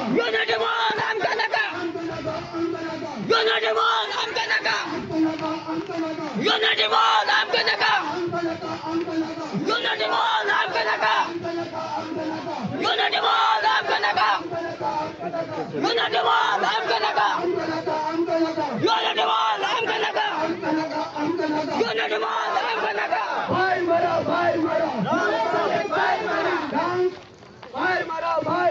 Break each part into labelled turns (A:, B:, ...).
A: Unity mall आमकां नाका, unity mall आमकां नाका, युनिटी मॉल आमकां नाका, युनिटी मॉल आमकां नाका, युनिटी मॉल आमकां नाका, युनिटी मॉल आमकां नाका, युनिटी मॉल आमकां नाका, युनिटी मॉल आमकां नाका.
B: भाई मारा, भाई मारा, भाई मारा, भाई मारा, भाई मारा, भाई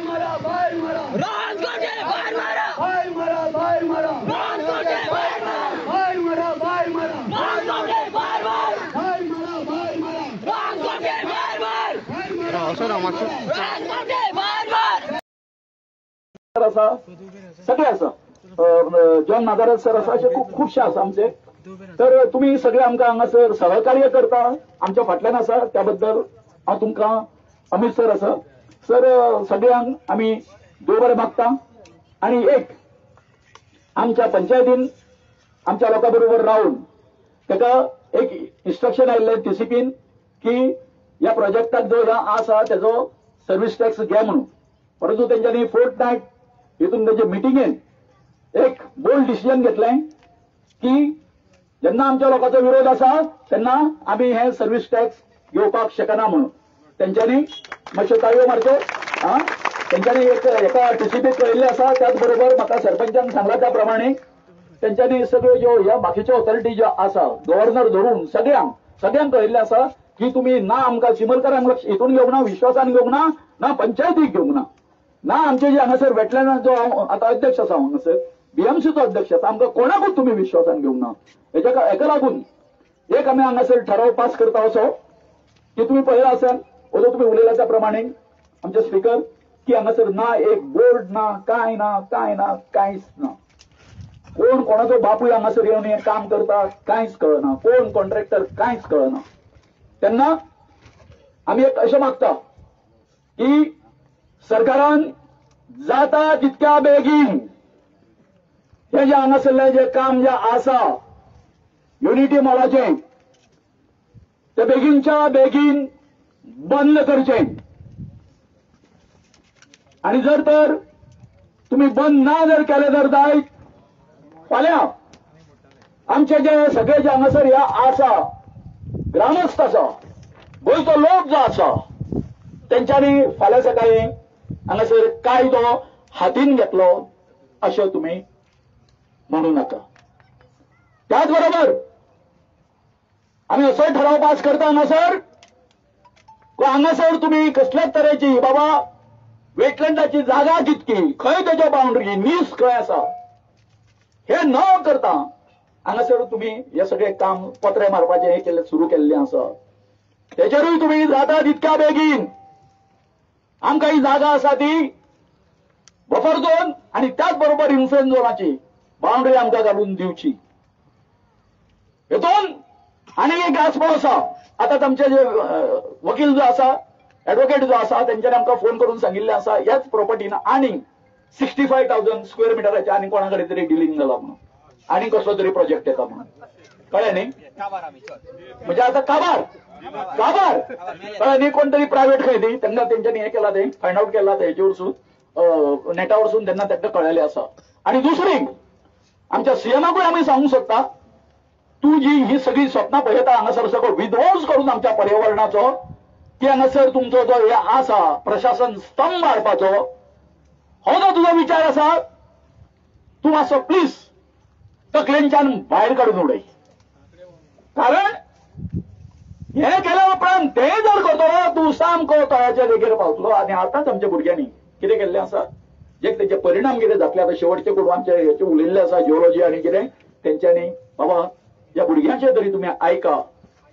B: मारा, भाई मारा,
A: रोहन कोटे भाई मारा,
B: भाई मारा, भाई मारा,
A: रोहन कोटे भाई मारा,
B: भाई मारा, भाई मारा,
A: रोहन कोटे भाई मारा,
B: भाई मारा, भाई मारा,
A: रोहन कोटे भाई मारा, रोहन कोटे भाई मारा.
C: आसा सगळे आसा, जॉन नादारत सर आसा, अशे खूब खुबशे आसा आमचे. तर तुमी सगळे आमकां हांगासर सहकार्य करता, आमच्या फाटल्यान आसा, त्या बद्दल हांव तुमकां अमीत सर आसा सर सगळ्यांक आमी देव बरें मागता. आनी एक आमच्या पंचायतीन आमच्या लोकां बरोबर रावन ताका एक इन्स्ट्रक्शन आयिल्लें टीसीपीन की ह्या प्रोजेक्टाक जो ह्या आसा तेजो सर्वीस टॅक्स घे म्हणून, परंतु तेंच्यांनी फोर्थ नायट हितून तेजे मिटिंगेन एक बोल्ड डिसिजन घेतलें की जेन्ना आमच्या लोकांचो विरोध आसा तेन्ना आमी हे सर्वीस टॅक्स घेवपाक शकना म्हणून. तेंच्यांनी मातश्यो ताळयो मारच्यो. आं, तेंच्यांनी एक एका टीसीपीक कळयल्लें आसा. त्याच बरोबर म्हाका सरपंचान सांगला त्या प्रमाणे तेंच्यांनी सगळ्यो ज्यो ह्या बाकीच्यो ऑथॉरिटी ज्यो आसा गव्हर्नर धरून सगळ्यांक सगळ्यांक कळयल्लें आसा की तुमी ना आमकां चिमलकारांक लक्ष हितून घेवंक ना, विश्वासान घेवंक ना, ना पंचायतीक घेवंक ना, ना आमचे जे हांगासर वेटलँडाचो आतां अध्यक्ष आसा हांगासर बीएमसीचो अध्यक्ष आसा, आमकां कोणाकूच तुमी विश्वासान घेवंक ना. हेका लागून एक आमी हांगासर ठराव पास करता असो की तुमी पळयला आसात ओदो तुमी उलयला त्या प्रमाणे आमचे स्पीकर की हांगासर ना एक बोर्ड ना, कांय ना, कांय ना, कांयच ना. कोण कोणाचो बापूय हांगासर येवन हें काम करता कांयच कळना, कोण कॉन्ट्रॅक्टर कांयच कळना. तेन्ना आमी एक अशें मागता की सरकारान जाता तितक्या बेगीन हे जे हांगासरलें जे काम जे आसा युनिटी मॉलाचें ते बेगीनच्या बेगीन बंद करचें. आनी जर तर तुमी बंद ना जर केलें जर जायत फाल्यां आमचे जे सगळे जे हांगासर ह्या आसा ग्रामस्थ आसा, गोंयचो लोक जो आसा तेंच्यांनी फाल्यां सकाळीं हांगासर कायदो हातीन घेतलो अशें तुमी म्हणू नाका. त्याच बरोबर आमी असोय ठराव पास करता हांगासर हांगासर तुमी कसल्याच तरेची बाबा वेटलँडाची जागा कितकी, खंय तेज्यो बाउंड्री नीस खंय आसा हे न करता हांगासर तुमी हे सगळे काम पत्रे मारपाचें हे केल्लें सुरू केल्लें आसा तेचेरूय तुमी जाता तितक्या बेगीन आमकां ही जागा आसा ती बफर झोन आनी त्याच बरोबर इन्फ्लुएन्स झोनाची बाउंड्री आमकां घालून दिवची. हेतून आनी एक आसपाव आसा. आतां आमचे जे वकील जो आसा, एडवोकेट जो आसा तेंच्यांनी आमकां फोन करून सांगिल्लें आसा ह्याच प्रॉपर्टीन आनी 65,000 स्क्वेअर मिटराचे आनी कोणा कडेन तरी डिलींग जाला म्हणून, आनी कसलो तरी प्रोजेक्ट येता म्हणून. कळ्ळें न्ही? म्हणजे आतां काबार काबार कळ्ळें न्ही, कोण तरी प्रायवेट खंय न्ही तेन्ना तेंच्यांनी हें केलां तें फायंड आवट केलां तें हेजे वरसून नेटा वरसून तेन्ना तांकां कळ्ळेलें आसा. आनी दुसरी आमच्या सीएमाकूय आमी सांगूंक सोदता, तूं जी ही सगळी स्वप्नां पळयता हांगासर सगळो विध्वंस करून आमच्या पर्यावरणाचो की हांगासर तुमचो जो हे आसा प्रशासन स्तंभ हाडपाचो हो जो तुजो विचार आसा तूं मातसो प्लीज तकलेंच्यान भायर काडून उडय. कारण हे केल्या उपरांत ते जर करतलो तूं सामको तळ्याच्या देगेर पावतलो. आनी आतांच आमच्या भुरग्यांनी कितें केल्लें आसा जे तेजे परिणाम कितें जातले आतां शेवटचे कोण आमचे हेचे उलयल्ले आसा जिओलॉजी आनी कितें तेंच्यांनी बाबा ह्या भुरग्यांचे तरी तुमी आयका,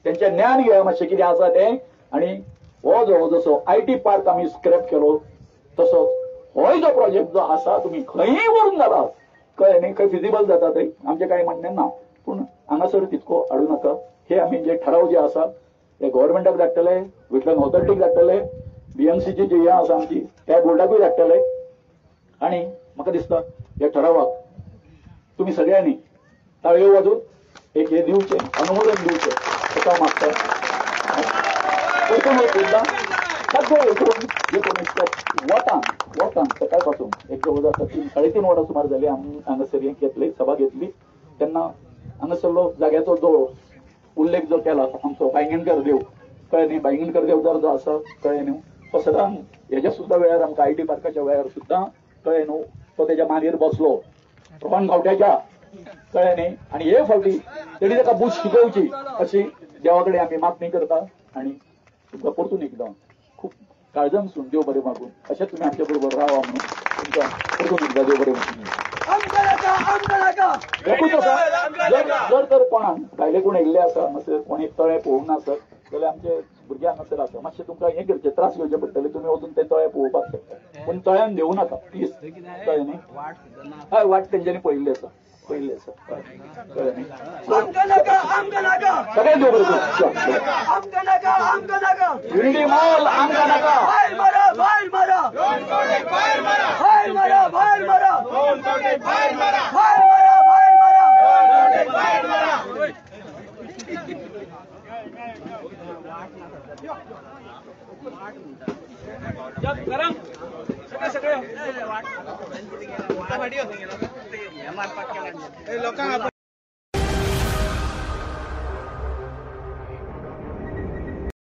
C: तेंचें ज्ञान घेया मातशें कितें आसा तें. आनी हो जो जसो IT park आमी स्क्रॅप केलो तसोच होय जो प्रोजेक्ट जो आसा तुमी खंयय व्हरून घालात, कळ्ळें न्ही, खंय फिजिबल जाता थंय आमचें कांय म्हणणें ना, पूण हांगासर तितको हाडूं नाका. हे आमी जे ठराव जे आसा ते गव्हर्मेंटाक धाडटले, वेटलँड ऑथॉरिटीक धाडटले, बीएमसीची जी हें आसा आमची त्या बोर्डाकूय धाडटले. आनी म्हाका दिसता ह्या ठरावाक तुमी सगळ्यांनी ताळयो वाजून एक हे दिवचें, अनुमोदन दिवचें ताका मागता. परतून एक एकदां सगळे एकूण जे कोणी जवळ आतां 3 साडे 3 वरां सुमार जाली आमी हांगासर हें घेतली, सभा घेतली. तेन्ना हांगासरलो जाग्याचो जो उल्लेख जो केला आमचो बायंगणकर देव, कळ्ळें न्ही, बायंगणकर देवदार जो आसा, कळ्ळें न्हू, तो सदां हेज्या सुद्दां वेळार आमकां IT पार्काच्या वेळार सुद्दां, कळ्ळें न्हू, तो तेज्या मानयेर बसलो रोहन गावट्याच्या, कळ्ळें न्ही. आनी हे फावटी तेणी ताका बूज शिकोवची अशी देवा कडेन आमी मागणी करता. आनी तुमकां परतून एकदां खूब काळजानसून देव बरें मागून अशें तुमी आमच्या बरोबर रावा म्हणून तुमकां परतून एकदां देव बरें मागून. एकूच आसा, जर तर कोणाक भायले कोण येयल्ले आसा हांगासर, कोणी तळें पळोवंक नासत जाल्यार आमचे भुरगे हांगासर आसा, मातशें तुमकां हें करचें, त्रास घेवचे पडटले, तुमी वचून ते तळें पळोवपाक शकता, पूण तळ्यान देवूं नाका प्लीज, कळ्ळें न्ही. हय, वाट तेंच्यांनी पळयल्ली आसा, पळयल्ली आसा, कळ्ळें न्ही. सगळें देव बरें करूं. युनिटी मॉल आमकां नाका.
B: भायर मारा, भायर मारा, भायर मारा, भायर मारा, भायर मारा, भायर मारा, भायर मारा.
A: गरम सगळे सगळे लोकांक.